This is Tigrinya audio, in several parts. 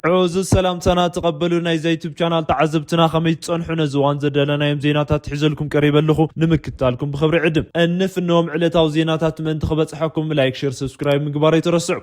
ዕዙዝ ሰላምታና ተቐበሉ ናይዛ ዩቱብ ቻናል ተዓዘብትና፣ ከመይ ትጸንሑ? ነዚ እዋን ዘደለናዮም ዜናታት ሒዘልኩም ቀሪበ ኣለኹ፣ ንምክታልኩም ብኽብሪ ዕድም። እንፍንዎም ዕለታዊ ዜናታት ምእንቲ ክበጽሐኩም ላይክ፣ ሼር፣ ሰብስክራይብ ምግባር ኣይትረስዑ።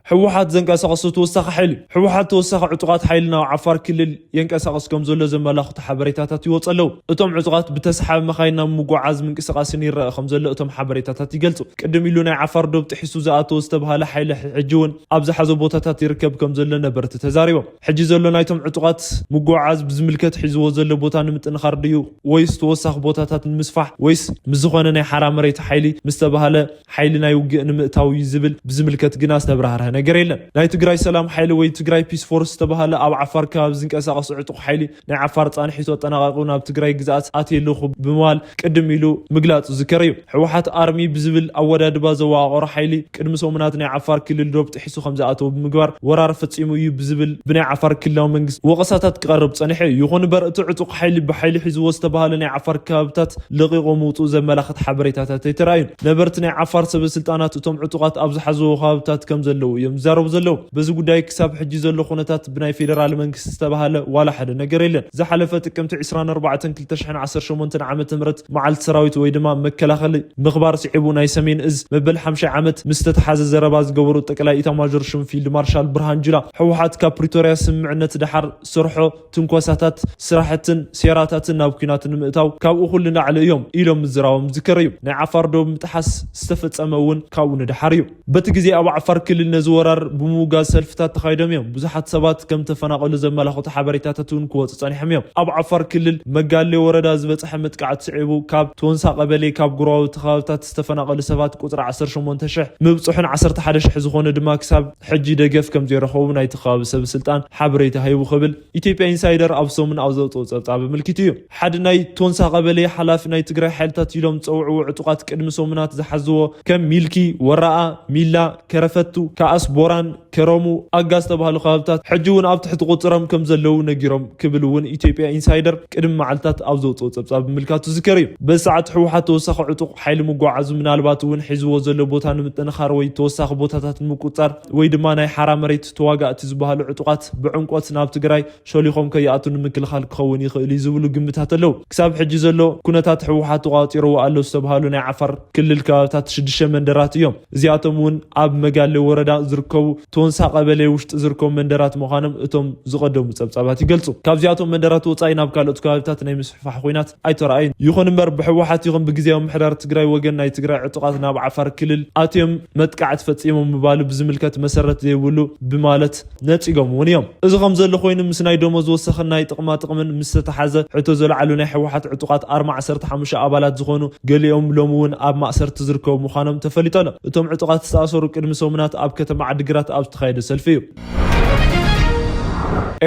ህወሓት ዘንቀሳቐሶ ተወሳኺ ሓይሊ። ህወሓት ተወሳኺ ዕጡቓት ሓይሊ ናብ ዓፋር ክልል የንቀሳቐስ ከም ዘሎ ዘመላኽቱ ሓበሬታታት ይወፁ ኣለዉ። እቶም ዕጡቓት ብተሰሓቢ መኻይን ናብ ምጉዓዝ ምንቅስቓስን ይረአ ከም ዘሎ እቶም ሓበሬታታት ይገልጹ። ቅድም ኢሉ ናይ ዓፋር ዶብ ጥሒሱ ዝኣተወ ዝተባሃለ ሓይሊ ሕጂ እውን ኣብ ዝሓዞ ቦታታት ይርከብ ከም ዘሎ ነበርቲ ተዛሪቦም። ሕጂ ዘሎ ናይቶም ዕጡቓት ምጉዓዝ ብዝምልከት ሒዝዎ ዘሎ ቦታ ንምጥንኻር ድዩ ወይስ ተወሳኺ ቦታታት ንምስፋሕ ወይስ ምስ ዝኾነ ናይ ሓራ መሬት ሓይሊ ምስ ተባሃለ ሓይሊ ናይ ውግእ ንምእታው እዩ ዝብል ብዝምልከት ግና ዝተብራህርሀ ነገር የለን። ናይ ትግራይ ሰላም ሓይሊ ወይ ትግራይ ፒስ ፎርስ ዝተባሃለ ኣብ ዓፋር ከባቢ ዝንቀሳቐስ ዕጡቕ ሓይሊ ናይ ዓፋር ፃንሒቱ ኣጠናቒቑ ናብ ትግራይ ግዝኣት ኣትየ ኣለኹ ብምባል ቅድም ኢሉ ምግላጹ ዝከር እዩ። ህወሓት ኣርሚ ብዝብል ኣወዳድባ ዘወቃቐሮ ሓይሊ ቅድሚ ሰሙናት ናይ ዓፋር ክልል ዶብ ጥሒሱ ከም ዝኣተወ ብምግባር ወራር ፈጺሙ እዩ ብዝብል ብናይ ዓፋር ክልላዊ መንግስቲ ወቐሳታት ክቐርብ ጸኒሑ እዩ። ይኹን እምበር እቲ ዕጡቕ ሓይሊ ብሓይሊ ሒዝዎ ዝተባሃለ ናይ ዓፋር ከባብታት ለቒቑ ምውፅኡ ዘመላኽት ሓበሬታታት ኣይተራእዩን። ነበርቲ ናይ ዓፋር ሰበ ስልጣናት እቶም ዕጡቓት ኣብ ዝሓዝዎ ከባብታት ከም ዘለዉ እዮም ዝዛረቡ ዘለዉ። በዚ ጉዳይ ክሳብ ሕጂ ዘሎ ኩነታት ብናይ ፌደራል መንግስቲ ዝተባሃለ ዋላ ሓደ ነገር የለን። ዝሓለፈ ጥቅምቲ ዕስራን ኣርባዕተን ክልተ ሽሕን ዓሰርተ ሸሞንተን ዓመተ ምህረት መዓልቲ ሰራዊት ወይ ድማ መከላኸሊ ምኽባር ስዒቡ ናይ ሰሜን እዝ መበል ሓምሻይ ዓመት ምስ ተተሓዘ ዘረባ ዝገበሩ ጠቅላይ ኢታማዦር ሹም ፊልድ ማርሻል ብርሃን ጁላ ህወሓት ካብ ፕሪቶርያ ስምምዕነት ደሓር ዝሰርሖ ትንኮሳታት፣ ስራሕትን ሴራታትን ናብ ኲናት ንምእታው ካብኡ ኩሉ ንላዕሊ እዮም ኢሎም ምዝራቦም ዝከር እዩ። ናይ ዓፋር ዶብ ምጥሓስ ዝተፈጸመ እውን ካብኡ ንደሓር እዩ። በቲ ግዜ ኣብ ዓፋር ክልል ነዚ ወራር ብምውጋዝ ሰልፍታት ተኻይዶም እዮም። ብዙሓት ሰባት ከም ተፈናቐሉ ዘመላኽቱ ሓበሬታታት እውን ክወፁ ጸኒሖም እዮም። ኣብ ዓፋር ክልል መጋሌ ወረዳ ዝበፅሐ መጥቃዕቲ ስዒቡ ካብ ቶንሳ ቀበሌ ካብ ጎረባብቲ ከባብታት ዝተፈናቐሉ ሰባት ቁፅሪ ዓሰርተ ሸሞንተ ሽሕ ምብፅሑን ዓሰርተ ሓደ ሽሕ ዝኾነ ድማ ክሳብ ሕጂ ደገፍ ከም ዘይረኸቡ ናይቲ ከባቢ ሰብ ስልጣን ሓበሬታ ሂቡ ክብል ኢትዮጵያ ኢንሳይደር ኣብ ሰሙን ኣብ ዘውፅኦ ጸብጻብ ኣመልኪቱ እዩ። ሓደ ናይ ቶንሳ ቀበሌ ሓላፊ ናይ ትግራይ ሓይልታት ኢሎም ዝጸውዕዎ ዕጡቓት ቅድሚ ሰሙናት ዝሓዝዎ ከም ሚልኪ፣ ወራኣ፣ ሚላ፣ ከረፈቱ፣ ከኣስ ቦራን፣ ከረሙ፣ ኣጋ ዝተባህሉ ከባብታት ሕጂ እውን ኣብ ትሕቲ ቁፅሮም ከም ዘለዉ ነጊሮም ክብል እውን ኢትዮጵያ ኢንሳይደር ቅድሚ መዓልታት ኣብ ዘውፅኦ ጸብጻብ ምምልካቱ ዝከር እዩ። በዚ ሰዓት ህወሓት ተወሳኺ ዕጡቕ ሓይሊ ምጓዓዙ ምናልባት እውን ሒዝዎ ዘሎ ቦታ ንምጥንኻር ወይ ተወሳኺ ቦታታት ንምቁፃር ወይ ድማ ናይ ሓራ መሬት ተዋጋእቲ ዝበሃሉ ዕጡቓት ብዕምቆት ናብ ትግራይ ሸሊኾም ከይኣቱ ንምክልኻል ክኸውን ይኽእል እዩ ዝብሉ ግምታት ኣለዉ። ክሳብ ሕጂ ዘሎ ኩነታት ህወሓት ተቋፂርዎ ኣሎ ዝተባሃሉ ናይ ዓፋር ክልል ከባብታት ሽዱሽተ መንደራት እዮም። እዚኣቶም እውን ኣብ መጋሌ ወረዳ ዝርከቡ ቶንሳ ቀበሌ ውሽጢ ዝርከቡ መንደራት ምዃኖም እቶም ዝቐደሙ ጸብጻባት ይገልጹ። ካብዚኣቶም መንደራት ወጻኢ ናብ ካልኦት ከባብታት ናይ ምስፍሕፋሕ ኲናት ኣይተረኣዩን። ይኹን እምበር ብህወሓት ይኹን ብግዜያዊ ምሕዳር ትግራይ ወገን ናይ ትግራይ ዕጡቓት ናብ ዓፋር ክልል ኣትዮም መጥቃዕቲ ፈጺሞም ምባሉ ብዝምልከት መሰረት ዘይብሉ ብማለት ነጺጎም እውን እዮም። እዚ ከም ዘሎ ኮይኑ ምስ ናይ ደሞዝ ወሰኽን ናይ ጥቕማ ጥቕምን ምስ ዝተተሓዘ ሕቶ ዘልዓሉ ናይ ህወሓት ዕጡቓት ኣርማ ዓሰርተ ሓሙሽተ ኣባላት ዝኾኑ ገሊኦም ሎሚ እውን ኣብ ማእሰርቲ ዝርከቡ ምዃኖም ተፈሊጡ ኣሎ። እቶም ዕጡቓት ዝተኣሰሩ ቅድሚ ሰሙናት ኣብ ከተማ ዓዲግራት ኣብ ዝተኻየደ ሰልፊ እዩ።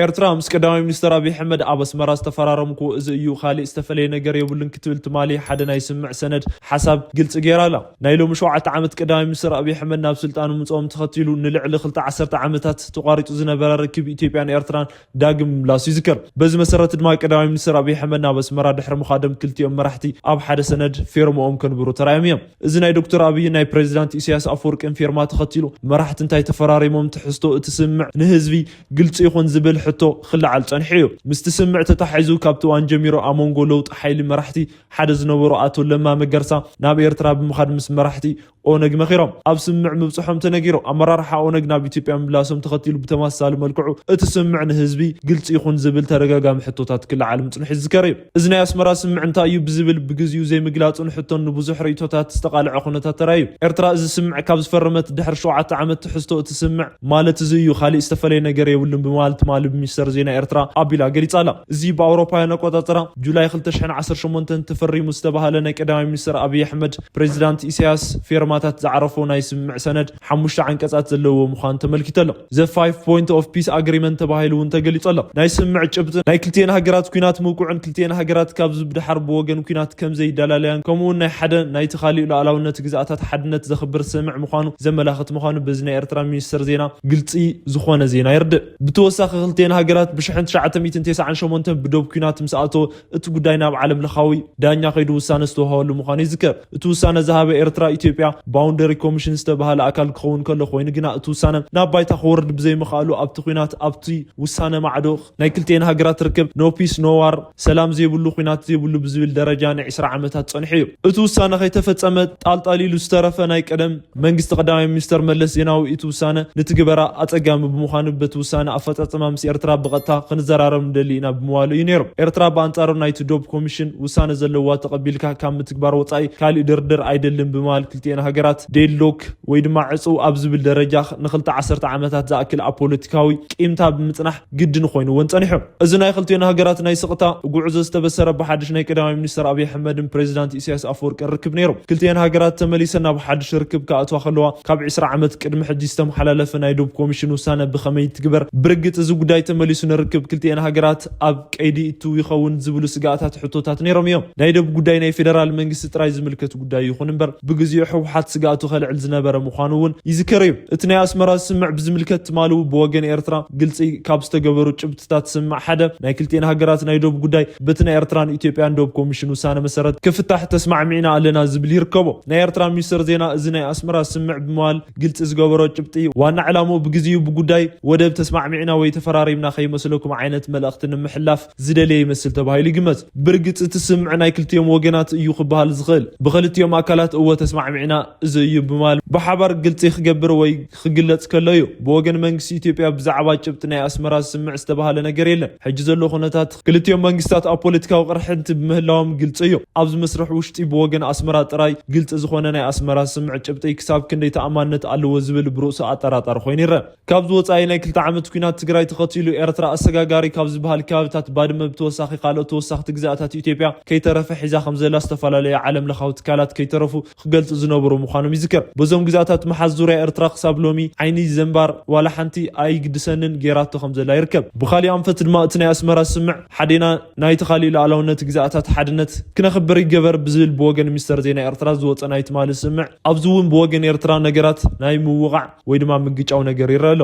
ኤርትራ ምስ ቀዳማይ ሚኒስትር ኣብይ ኣሕመድ ኣብ ኣስመራ ዝተፈራረምኩዎ እዚ እዩ፣ ካሊእ ዝተፈለየ ነገር የብሉን ክትብል ትማሊ ሓደ ናይ ስምዕ ሰነድ ሓሳብ ግልጺ ገይራ ኣላ። ናይ ሎሚ ሸውዓተ ዓመት ቀዳማይ ሚኒስትር ኣብይ ኣሕመድ ናብ ስልጣን ምምፅኦም ተኸቲሉ ንልዕሊ ክልተ ዓሰርተ ዓመታት ተቋሪፁ ዝነበረ ርክብ ኢትዮጵያን ኤርትራን ዳግም ምላሱ ይዝከር። በዚ መሰረት ድማ ቀዳማይ ሚኒስትር ኣብይ ኣሕመድ ናብ ኣስመራ ድሕሪ ምኻዶም ክልቲኦም መራሕቲ ኣብ ሓደ ሰነድ ፌርምኦም ከንብሩ ተራእዮም እዮም። እዚ ናይ ዶክተር ኣብይን ናይ ፕሬዚዳንት ኢሳያስ ኣፈወርቅን ፌርማ ተኸቲሉ መራሕቲ እንታይ ተፈራሪሞም ትሕዝቶ እቲ ስምዕ ንህዝቢ ግልፂ ይኹን ዝብል ሕቶ ክለዓል ፀኒሑ እዩ። ምስቲ ስምዕ ተታሒዙ ካብቲ እዋን ጀሚሩ ኣብ መንጎ ለውጢ ሓይሊ መራሕቲ ሓደ ዝነበሩ ኣቶ ለማ መገርሳ ናብ ኤርትራ ብምኻድ ምስ መራሕቲ ኦነግ መኺሮም ኣብ ስምምዕ ምብፅሖም ተነጊሩ። ኣመራርሓ ኦነግ ናብ ኢትዮጵያ ምምላሶም ተኸቲሉ ብተመሳሳሊ መልክዑ እቲ ስምምዕ ንህዝቢ ግልፂ ይኹን ዝብል ተደጋጋሚ ሕቶታት ክለዓል ምፅንሑ ዝዝከር እዩ። እዚ ናይ ኣስመራ ስምምዕ እንታይ እዩ ብዝብል ብግዚኡ ዘይምግላፁን ሕቶን ንብዙሕ ርእይቶታት ዝተቃልዐ ኩነታት ተራእዩ። ኤርትራ እዚ ስምምዕ ካብ ዝፈረመት ድሕሪ ሸውዓተ ዓመት ትሕዝቶ እቲ ስምምዕ ማለት እዚ እዩ፣ ካሊእ ዝተፈለየ ነገር የብሉን ብምባል ትማሊ ብሚኒስተር ዜና ኤርትራ ኣቢላ ገሊጻ ኣላ። እዚ ብኣውሮፓውያን ኣቆጻጽራ ጁላይ ክልተ ሽሕን ዓሰርተ ሸሞንተን ተፈሪሙ ዝተባህለ ናይ ቀዳማይ ሚኒስተር ኣብይ ኣሕመድ ፕሬዚዳንት ኢሳያስ ፌርማታት ዝዓረፎ ናይ ስምምዕ ሰነድ ሓሙሽተ ዓንቀጻት ዘለዎ ምዃኑ ተመልኪቱ ኣሎ። The Five Point of Peace Agreement ተባሂሉ እውን ተገሊጹ ኣሎ። ናይ ስምምዕ ጭብጢ ናይ ክልቲኤን ሃገራት ኲናት ምውቅዑን ክልቲኤን ሃገራት ካብዚ ብድሓር ብወገን ኲናት ከም ዘይደላለያን ከምኡ እውን ናይ ሓደ ናይቲ ካሊእ ሉዓላውነት ግዝኣታት ሓድነት ዘኽብር ስምምዕ ምዃኑ ዘመላኽት ምዃኑ በዚ ናይ ኤርትራ ሚኒስተር ዜና ግልጺ ዝኾነ ዜና የርድእ። ብተወሳኺ ክልቲኤን ሃገራት ብሽሕን ትሽዓተ ሚእትን ተስዓን ሸሞንተን ብዶብ ኲናት ምስ ኣተወ እቲ ጉዳይ ናብ ዓለም ለኻዊ ዳኛ ከይዱ ውሳነ ዝተዋሃበሉ ምዃኑ ይዝከር። እቲ ውሳነ ዝሃበ ኤርትራ ኢትዮጵያ ባውንደሪ ኮሚሽን ዝተባህለ ኣካል ክኸውን ከሎ ኮይኑ ግና እቲ ውሳነ ናብ ባይታ ክወርድ ብዘይምኽኣሉ ኣብቲ ኲናት ኣብቲ ውሳነ ማዕዶ ናይ ክልቲኤን ሃገራት ርክብ no peace no war ሰላም ዘይብሉ ኲናት ዘይብሉ ብዝብል ደረጃ ን20 ዓመታት ጸኒሑ እዩ። እቲ ውሳነ ከይተፈጸመ ጣልጣል ኢሉ ዝተረፈ ናይ ቀደም መንግስቲ ቀዳማይ ሚኒስተር መለስ ዜናዊ እቲ ውሳነ ንትግበራ ኣጸጋሚ ብምዃኑ በቲ ውሳነ ኣፈጻጽማ ምስ ኤርትራ ብቐጥታ ክንዘራረብ ንደሊ ኢና ብምባሉ እዩ ነይሩ። ኤርትራ ብኣንጻሩ ናይቲ ዶብ ኮሚሽን ውሳነ ዘለዋ ተቐቢልካ ካብ ምትግባር ወጻኢ ካሊእ ድርድር ኣይደልን ብምባል ክልቲኤን ሃገራት ዴድሎክ ወይ ድማ ዕጹው ኣብ ዝብል ደረጃ ንክልተ ዓሰርተ ዓመታት ዝኣክል ኣብ ፖለቲካዊ ቂምታ ብምጽናሕ ግድን ኮይኑወን ጸኒሑ። እዚ ናይ ክልቲኤን ሃገራት ናይ ስቕታ ጉዕዞ ዝተበሰረ ብሓድሽ ናይ ቀዳማይ ሚኒስተር ኣብይ ኣሕመድን ፕሬዚዳንት ኢሳያስ ኣፈወርቅን ርክብ ነይሩ። ክልቲኤን ሃገራት ተመሊሰን ናብ ሓድሽ ርክብ ክኣትዋ ከለዋ ካብ ዒስራ ዓመት ቅድሚ ሕጂ ዝተመሓላለፈ ናይ ዶብ ኮሚሽን ውሳነ ብኸመይ ትግበር ብርግጽ እዚ ጉዳይ ተመሊሱ ንርክብ ክልቲኤን ሃገራት ኣብ ቀይዲ እትው ይኸውን ዝብሉ ስጋኣታት ሕቶታት ነይሮም እዮም። ናይ ዶብ ጉዳይ ናይ ፌደራል መንግስቲ ጥራይ ዝምልከት ጉዳይ ይኹን እምበር ብግዚኡ ህወሓት ስጋኣቱ ከልዕል ዝነበረ ምዃኑ እውን ይዝከር እዩ። እቲ ናይ ኣስመራ ስምምዕ ብዝምልከት ትማሊ ብወገን ኤርትራ ግልጺ ካብ ዝተገበሩ ጭብጥታት ስምምዕ ሓደ ናይ ክልቲኤን ሃገራት ናይ ዶብ ጉዳይ በቲ ናይ ኤርትራን ኢትዮጵያን ዶብ ኮሚሽን ውሳነ መሰረት ክፍታሕ ተስማዕሚዕና ኣለና ዝብል ይርከቦ። ናይ ኤርትራ ሚኒስተር ዜና እዚ ናይ ኣስመራ ስምምዕ ብምባል ግልጺ ዝገበሮ ጭብጢ ዋና ዕላምኡ ብግዚኡ ብጉዳይ ወደብ ተስማዕሚዕና ወይ ተፈራሪምና ከይመስለኩም ዓይነት መልእኽቲ ንምሕላፍ ዝደለየ ይመስል ተባሂሉ ይግመት። ብርግጽ እቲ ስምምዕ ናይ ክልቲኦም ወገናት እዩ ክበሃል ዝኽእል። ብኽልቲኦም ኣካላት እወ ተስማዕሚዕና እዚ እዩ ብምባል ብሓባር ግልጺ ክገብር ወይ ክግለጽ ከሎ እዩ። ብወገን መንግስቲ ኢትዮጵያ ብዛዕባ ጭብጢ ናይ ኣስመራ ስምምዕ ዝተባህለ ነገር የለን። ሕጂ ዘሎ ኩነታት ክልቲኦም መንግስታት ኣብ ፖለቲካዊ ቅርሕንቲ ብምህላዎም ግልጺ እዩ። ኣብዚ መስርሕ ውሽጢ ብወገን ኣስመራ ጥራይ ግልጺ ዝኾነ ናይ ኣስመራ ስምምዕ ጭብጢ ክሳብ ክንደይ ተኣማንነት ኣለዎ ዝብል ብርእሱ ኣጠራጣሪ ኮይኑ ይረአ። ካብዚ ወጻኢ ናይ ክልተ ዓመት ኲናት ትግራይ ተኸቲሉ ኤርትራ ኣሰጋጋሪ ካብ ዝበሃል ከባብታት ባድመ ብተወሳኺ ካልኦት ተወሳኽቲ ግዛኣታት ኢትዮጵያ ከይተረፈ ሒዛ ከም ዘላ ዝተፈላለዩ ዓለም ለኻዊ ትካላት ከይተረፉ ክገልጹ ዝነበሩ ምዃኖም ይዝከር። በዞም ግዛኣታት ምሓዝ ዙርያ ኤርትራ ክሳብ ሎሚ ዓይኒ ዘንባር ዋላ ሓንቲ ኣይግድሰንን ጌራቶ ከም ዘላ ይርከብ። ብኻሊእ ኣንፈት ድማ እቲ ናይ ኣስመራ ስምምዕ ሓዴና ናይቲ ካሊእ ሉዓላውነት ግዛኣታት ሓድነት ክነኽብር ይገበር ብዝብል ብወገን ሚኒስተር ዜና ኤርትራ ዝወጸ ናይ ትማሊ ስምምዕ ኣብዚ እውን ብወገን ኤርትራ ነገራት ናይ ምውቓዕ ወይ ድማ ምግጫው ነገር ይረአ ኣሎ።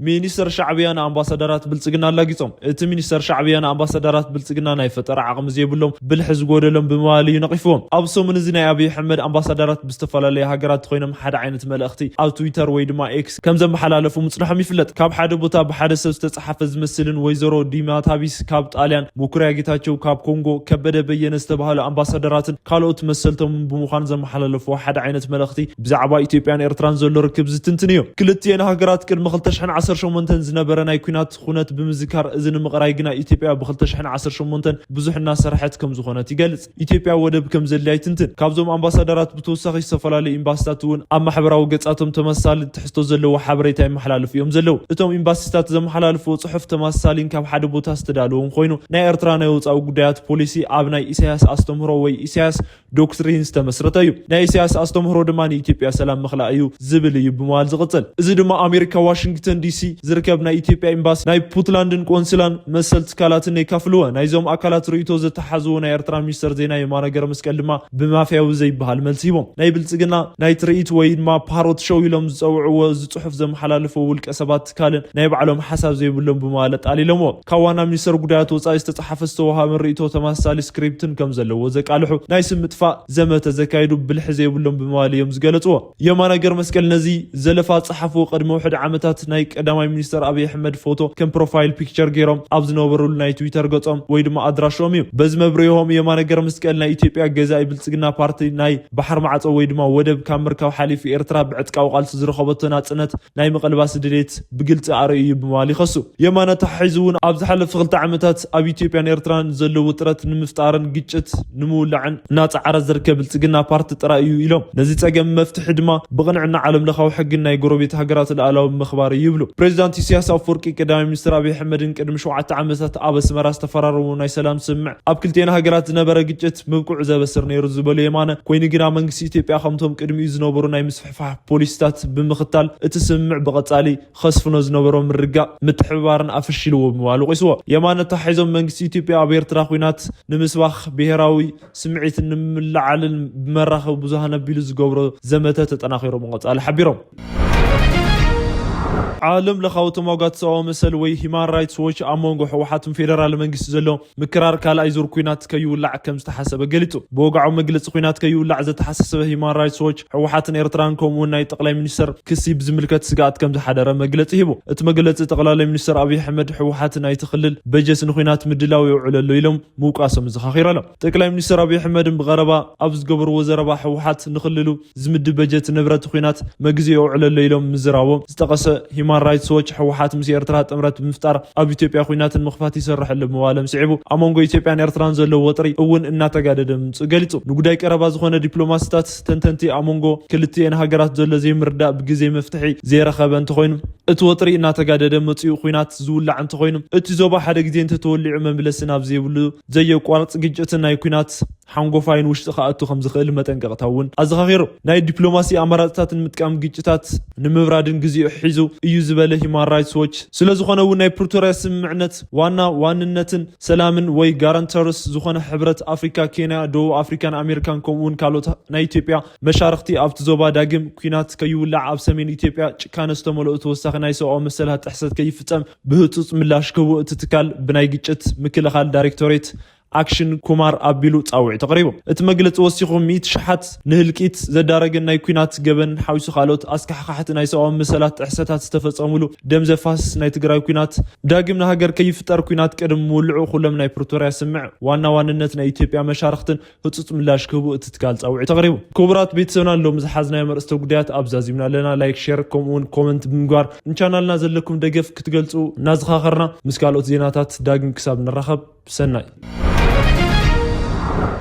ሚኒስተር ሻዕብያ ንኣምባሳደራት ብልጽግና ኣላጊጾም። እቲ ሚኒስተር ሻዕብያ ንኣምባሳደራት ብልጽግና ናይ ፈጠራ ዓቕሚ ዘይብሎም ብልሒ ዝጎደሎም ብምባል እዩ ነቒፍዎም። ኣብ ሰሙን እዚ ናይ ኣብይ ኣሕመድ ኣምባሳደራት ብዝተፈላለየ ሃገራት ኮይኖም ሓደ ዓይነት መልእኽቲ ኣብ ትዊተር ወይ ድማ ኤክስ ከም ዘመሓላለፉ ምጽንሖም ይፍለጥ። ካብ ሓደ ቦታ ብሓደ ሰብ ዝተጻሓፈ ዝመስልን ወይዘሮ ዲማ ታቢስ ካብ ጣልያን፣ መኩርያ ጌታቸው ካብ ኮንጎ፣ ከበደ በየነ ዝተባህሉ ኣምባሳደራትን ካልኦት መሰልቶምን ብምዃን ዘመሓላለፍዎ ሓደ ዓይነት መልእኽቲ ብዛዕባ ኢትዮጵያን ኤርትራን ዘሎ ርክብ ዝትንትን እዩ። ክልቲኤን ሃገራት ቅድሚ ክልተ ሽሕን ዓሰርተ ሸሞንተን ዝነበረ ናይ ኲናት ኩነት ብምዝካር እዚ ንምቕራይ ግና ኢትዮጵያ ብ ክልተ ሽሕን ዓሰርተ ሸሞንተን ብዙሕ እናሰርሐት ከም ዝኾነት ይገልጽ። ኢትዮጵያ ወደብ ከም ዘድልያ ይትንትን። ካብዞም ኣምባሳደራት ብተወሳኺ ዝተፈላለዩ ኤምባሲታት እውን ኣብ ማሕበራዊ ገጻቶም ተመሳሳሊ ትሕዝቶ ዘለዎ ሓበሬታ የመሓላልፉ እዮም ዘለዉ። እቶም ኤምባሲታት ዘመሓላልፍዎ ጽሑፍ ተመሳሳሊን ካብ ሓደ ቦታ ዝተዳለወን ኮይኑ ናይ ኤርትራ ናይ ወጻኢ ጉዳያት ፖሊሲ ኣብ ናይ ኢሳያስ ኣስተምህሮ ወይ ኢሳያስ ዶክትሪን ዝተመስረተ እዩ። ናይ ኢሳያስ ኣስተምህሮ ድማ ንኢትዮጵያ ሰላም ምኽላእ እዩ ዝብል እዩ ብምባል ዝቕጽል። እዚ ድማ ኣሜሪካ ዋሽንግተን ዲሲ ዝርከብ ናይ ኢትዮጵያ ኤምባሲ፣ ናይ ፑትላንድን ቆንስላን መሰል ትካላትን የካፍልወ። ናይዞም ኣካላት ርእይቶ ዘተሓዝዎ ናይ ኤርትራ ሚኒስተር ዜና የማነ ገረመስቀል ድማ ብማፍያዊ ዘይበሃል መልሲ ሂቦም። ናይ ብልጽግና ናይ ትርኢት ወይ ድማ ፓሮት ሾው ኢሎም ዝጸውዕዎ እዚ ጽሑፍ ዘመሓላልፎ ውልቀ ሰባት ትካልን ናይ ባዕሎም ሓሳብ ዘይብሎም ብምባል ኣጣሊሎምዎ። ካብ ዋና ሚኒስተር ጉዳያት ወጻኢ ዝተጻሓፈ ዝተወሃበን ርእይቶ ተመሳሳሊ ስክሪፕትን ከም ዘለዎ ዘቃልሑ ናይ ስም ምጥፋእ ዘመተ ዘካይዱ ብልሒ ዘይብሎም ብምባል እዮም ዝገለጽዎ። የማነ ገረመስቀል ነዚ ዘለፋ ዝጸሓፍዎ ቅድሚ ውሕድ ዓመታት ናይ ቀዳማይ ሚኒስተር ኣብይ ኣሕመድ ፎቶ ከም ፕሮፋይል ፒክቸር ገይሮም ኣብ ዝነበሩሉ ናይ ትዊተር ገጾም ወይ ድማ ኣድራሾም እዩ። በዚ መብርሆም የማነ ገረመስቀል ናይ ኢትዮጵያ ገዛኢ ብልጽግና ፓርቲ ናይ ባሕር ማዕጾ ወይ ድማ ወደብ ካብ ምርካብ ሓሊፉ ኤርትራ ብዕጥቃዊ ቃልሲ ዝረኸበቶ ናጽነት ናይ ምቕልባስ ድሌት ብግልጺ ኣርእዩ እዩ ብምባል ይኸሱ። የማነ ተሓሒዙ እውን ኣብ ዝሓለፉ ክልተ ዓመታት ኣብ ኢትዮጵያን ኤርትራን ዘሎ ውጥረት ንምፍጣርን ግጭት ንምውላዕን እናጸዓረ ዝርከብ ብልጽግና ፓርቲ ጥራይ እዩ ኢሎም። ነዚ ጸገም መፍትሒ ድማ ብቕንዕና ዓለም ለኻዊ ሕግን ናይ ጎረቤት ሃገራት ሉዓላዊ ምኽባር እዩ ይብሉ። ፕሬዚዳንት ኢሳያስ ኣፈወርቂ ቀዳማይ ሚኒስትር ኣብይ ኣሕመድን ቅድሚ ሸውዓተ ዓመታት ኣብ ኣስመራ ዝተፈራረሙ ናይ ሰላም ስምምዕ ኣብ ክልቲኤን ሃገራት ዝነበረ ግጭት ምብቅዑ ዘበስር ነይሩ ዝበሉ የማነ፣ ኮይኑ ግና መንግስቲ ኢትዮጵያ ከምቶም ቅድሚኡ ዝነበሩ ናይ ምስፍሕፋሕ ፖሊሲታት ብምኽታል እቲ ስምምዕ ብቐጻሊ ከስፍኖ ዝነበሮ ምርግጋእ ምትሕብባርን ኣፈሺልዎ ብምባል ወቒስዎ። የማነ ተታሒዞም መንግስቲ ኢትዮጵያ ኣብ ኤርትራ ኲናት ንምስባኽ ብሄራዊ ስምዒት ንምልዓልን ብመራኸቢ ብዙሃን ኣቢሉ ዝገብሮ ዘመተ ተጠናኺሩ ምቕጻሉ ሓቢሮም። ዓለም ለኻዊ ተሟጋቲ ሰብኣዊ መሰል ወይ ሂማን ራይትስ ዎች ኣብ መንጎ ህወሓትን ፌደራል መንግስቲ ዘሎ ምክራር ካልኣይ ዙር ኩናት ከይውላዕ ከም ዝተሓሰበ ገሊጹ። ብወግዓዊ መግለጺ ኩናት ከይውላዕ ዘተሓሳሰበ ሂማን ራይትስ ዎች ህወሓትን ኤርትራን ከምኡውን ናይ ጠቕላይ ሚኒስተር ክሲ ብዝምልከት ስግኣት ከም ዝሓደረ መግለጺ ሂቡ። እቲ መግለጺ ጠቕላላይ ሚኒስተር ኣብይ ኣሕመድ ህወሓት ናይቲ ክልል በጀት ንኩናት ምድላው የውዕለሉ ኢሎም ምውቃሶም ዘኻኺሩ ኣሎ። ጠቅላይ ሚኒስትር ኣብይ ኣሕመድን ብቐረባ ኣብ ዝገበርዎ ዘረባ ህወሓት ንክልሉ ዝምድብ በጀት ንብረት ኩናት መግዝኡ የውዕለሉ ኢሎም ምዝራቦም ዝጠቐሰ ሂማን ራይትስ ዎች ህወሓት ምስ ኤርትራ ጥምረት ብምፍጣር ኣብ ኢትዮጵያ ኩናትን ምኽፋት ይሰርሕ ኣሎ ምባሎም ስዒቡ ኣብ መንጎ ኢትዮጵያን ኤርትራን ዘለዎ ወጥሪ እውን እናተጋደደ ምምፅኡ ገሊፁ። ንጉዳይ ቀረባ ዝኾነ ዲፕሎማሲታት ተንተንቲ ኣብ መንጎ ክልቲኤን ሃገራት ዘሎ ዘይምርዳእ ብግዜ መፍትሒ ዘይረኸበ እንተኾይኑ እቲ ወጥሪ እናተጋደደ መፂኡ ኩናት ዝውላዕ እንተኾይኑ እቲ ዞባ ሓደ ግዜ እንተተወሊዑ መምለሲ ናብ ዘይብሉ ዘየቋርፅ ግጭትን ናይ ኩናት ሓንጎፋይን ውሽጢ ክኣቱ ከም ዝኽእል መጠንቀቕታ እውን ኣዘኻኺሩ። ናይ ዲፕሎማሲ ኣማራፅታት ንምጥቃም ግጭታት ንምብራድን ግዜኡ ሒዙ እዩ ዝበለ ሂማን ራይትስ ዎች፣ ስለ ዝኾነ እውን ናይ ፕሪቶርያ ስምምዕነት ዋና ዋንነትን ሰላምን ወይ ጋራንተርስ ዝኾነ ሕብረት ኣፍሪካ፣ ኬንያ፣ ደቡብ ኣፍሪካን ኣሜሪካን ከምኡ እውን ካልኦት ናይ ኢትዮጵያ መሻርኽቲ ኣብቲ ዞባ ዳግም ኩናት ከይውላዕ ኣብ ሰሜን ኢትዮጵያ ጭካነ ዝተመልኦ ተወሳኺ ናይ ሰብኣዊ መሰላት ጥሕሰት ከይፍፀም ብህፁፅ ምላሽ ክህቡ እቲ ትካል ብናይ ግጭት ምክልኻል ዳይሬክቶሬት ኣክሽን ኩማር ኣቢሉ ፃውዒት ኣቕሪቡ። እቲ መግለፂ ወሲኹ ሚእቲ ሽሓት ንህልቂት ዘዳረገን ናይ ኩናት ገበን ሓዊሱ ካልኦት ኣስካሕካሕቲ ናይ ሰብኣዊ መሰላት ጥሕሰታት ዝተፈፀሙሉ ደም ዘፋስስ ናይ ትግራይ ኩናት ዳግም ንሃገር ከይፍጠር ኩናት ቅድሚ ምውልዑ ኩሎም ናይ ፕሪቶርያ ስምምዕ ዋና ዋንነት ናይ ኢትዮጵያ መሻርኽትን ህፁፅ ምላሽ ክህቡ እቲ ትካል ፃውዒት ኣቕሪቡ። ክቡራት ቤተሰብና ሎም ዝሓዝናዮ መርእስተ ጉዳያት ኣብዛዚምና ኣለና። ላይክ፣ ሼር ከምኡውን ኮመንት ብምግባር ንቻናልና ዘለኩም ደገፍ ክትገልፁ እናዘኻኸርና ምስ ካልኦት ዜናታት ዳግም ክሳብ ንራኸብ ብሰናይ።